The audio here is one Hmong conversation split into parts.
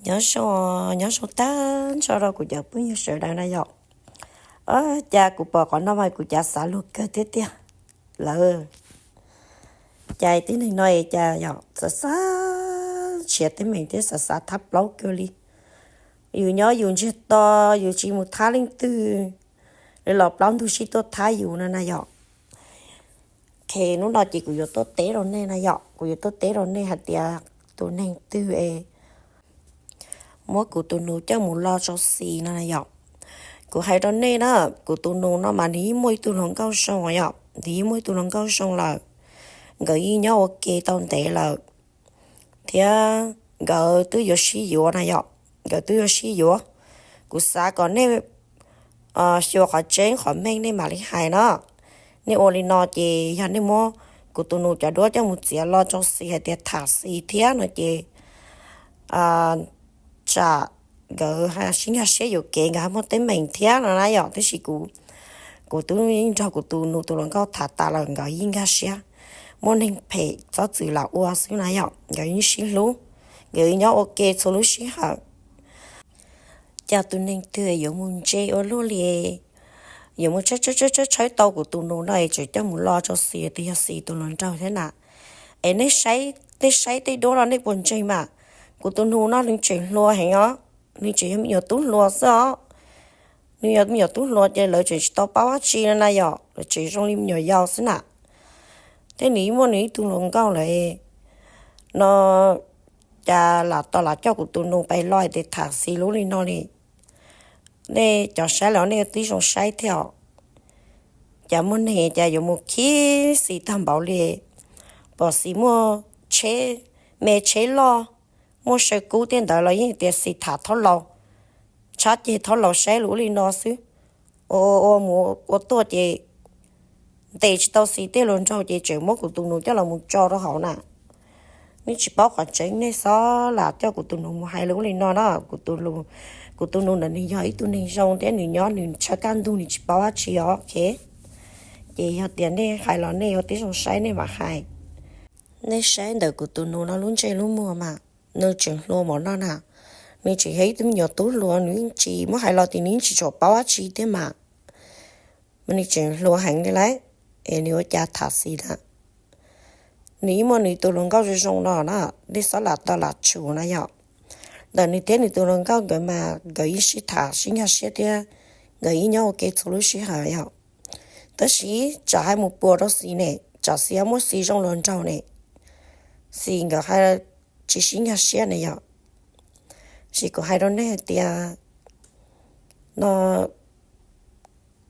Nyob zoo, nyob zoo tag nrho rau kuv cov phooj ywg sawv daws na yom. Cas kuv pom qhov no mas kuv cav xav luag kawg thiab tiag lawm. Cas tib neeg no es cas yom xav xav nrhiav teeb meem thiab xav xav thab plaub kawg li. Yus nyob yus ntsiag to, yus tsis mus thab leej twg, lawv los plaub ntug sib tuaj thab yus no na yom. Ces hnub no ces kuv yuav tuaj teb rau nej na yom, kuv yuav tuaj teb rau nej hais tias tus neeg twg es muab kuv tus nus coj mus lo rau xis no na yom. Kuv hais rau nej na, kuv tus nus no mas nws yeej muaj ib tug hluas nkauj zoo yom, nws yeej muaj ib tug hluas nkauj zoo lawm. Nkawd yeej nyob ua ke tau ntev lawm thiab nkawd twb yuav sib yuav na yom, nkawd twb yuav sib yuav. Kuv xav kom nej xyuas qhov tseeb qhov meej nej mam li hais no. Nej ua li no ces yog nej muab kuv tus nus cov duab coj mus txiav lo rau xis hais tias tham xis thiab no ces tsam nkawd sib nkag siab yuam kev nkawd ho muaj teeb meem thiab no na yom. Tab sis kuv, kuv twb nrog kuv tus nus tus hluas nkauj tham tas lawm, nkawd yeej nkag siab, muaj neeg phem txhob txwm lam ua xwb na yom, nkawd yeej sib hlub, nkawd nyob ua ke txhua lub sij hawm. Cas tus neeg twg yuav mus ntse ua luaj li, yuav mus tshawb tshawb tshawb tau kuv tus nus no es tseem coj mus lo rau xis tias yog xis tus hluas nraug thiab na. Es nej saib tej duab no nej puas ntseeg mas, kuv tus nus no nws tseem hluas heev os, nws tseem yog me nyuam tub hluas xwb os. Nws yog me nyuam tub hluas ces lawv tseem tsis tau paub dab tsi no na yom, lawv tseem zoo li me nyuam yaus xwb na. Thiab nws muaj nws ib tug hluas nkauj lawm no, cas lam tau lam coj kuv tus nus pais lo hais tias tham xis lub li no li. Nej cov saib los nej twb zoo saib thiab os. Cas muaj neeg cas yuav mus khib xis tag npaum li, pom xis muaj tsheb, me tsheb loj, muaj saw kub tej ntawd los yeej tias xis tham thaub laus, tshab ceg thaub laus saib lub li no xwb. Ua ua mus ua tuaj ces ntes tsis tau xis tej hluas nraug ces tseem muab kuv tus nus coj los mus tso rau hauv na. Nej tsis paub qhov tseeb nej xob lam coj kuv tus nus mus hais lub li no na. Kuv tus nus ntawd nws yog ib tug neeg zoo thiab nws nyob nws tshaj kaj ntug nws tsis paub dab tsi os. Ces yog tias nej hais los nej yuav tib zoo saib nej mam hais. Nej saib ntawm kuv tus nus no lub ntsej lub muag mas, nws tseem hluas mov no na. Nws tseem yog ib tug me nyuam tub hluas, nws yeej tsis muab hais los tias nws yeej tsis tshua paub dab tsi thiab mas. Mas nws tseem hluas heev li lauj, es nws ua cas tham xis na. Nws yeej muaj nws tus hluas nkauj zoo zoo no na, nej xob lam tau lam tshum na yom. Ntawm nws thiab nws tus hluas nkauj nkawd mas nkawd yeej sib tham sib nkag siab thiab nkawd yeej nyob ua ke txhua lub sij hawm yom. Tab sis tsam hais mus puas rau xis ne, tsam xis muaj xis zoo hluas nraug ne, xis nkawd hais tsis sib nkag siab ne yom. Sis kuv hais rau nej hais tias no,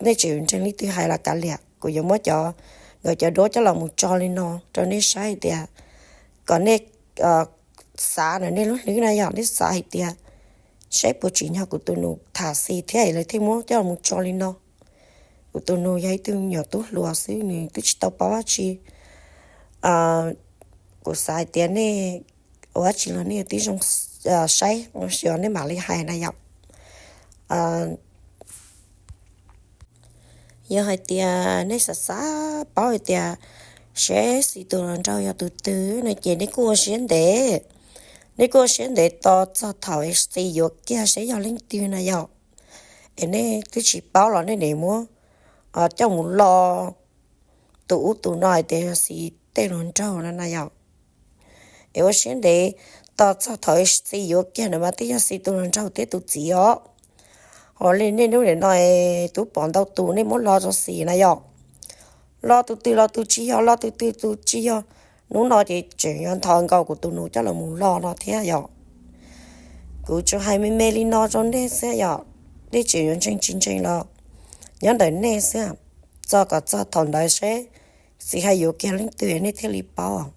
nej tseem ntseeg leej twg hais los kav liam, kuv yuav muab cov, nkawd cov duab coj los mus tso li no rau nej saib hais tias, kom nej xav ntawm nej lub hlwb na yom, nej xav hais tias saib puas tsim nyog kuv tus nus tham xis thiab lawv thiaj muab coj los mus tso li no. Kuv tus nus yog ib tug me nyuam tub hluas xwb, nws twb tsis tau paub dab tsi. Kuv xav hais tias nej ua dab tsi los nej twb zoo saib, xyov nej mam li hais na yom. Yog hais tias nej xav xav paub hais tias seb xis tus hluas nraug yog tus twg no ces nej kuj ua siab ntev, nej kuj ua siab ntev tos txog thaum xis yuav kiag seb yog leej twg na yom. Es nej twb tsis paub los nej niaj muab coj mus lo tus ub tus no hais tias yog xis tej hluas nraug no na yom. Es ua siab ntev tos txog thaum xis yuav kiag na mas twb yog xis tus hluas nraug thiab tus txiv os. Ho li nej hnub niam no es twb pom ntau tus nej muab lo rau xis na yom. Lo tus twg los tus tsis yog, lo tus twg tus tsis yog. Hnub no ces tseem yuav nthos nkaus kuv tus nus coj los mus lo no thiab yom. Kuv tsuas hais me me li no rau nej xwb yom, nej tseem yuav ntseeg tsis ntseeg los nyob ntawm nej xwb. Txog kom txog thaum ntawd seb xis hais yuav kiag leej twg nej thiaj li paub.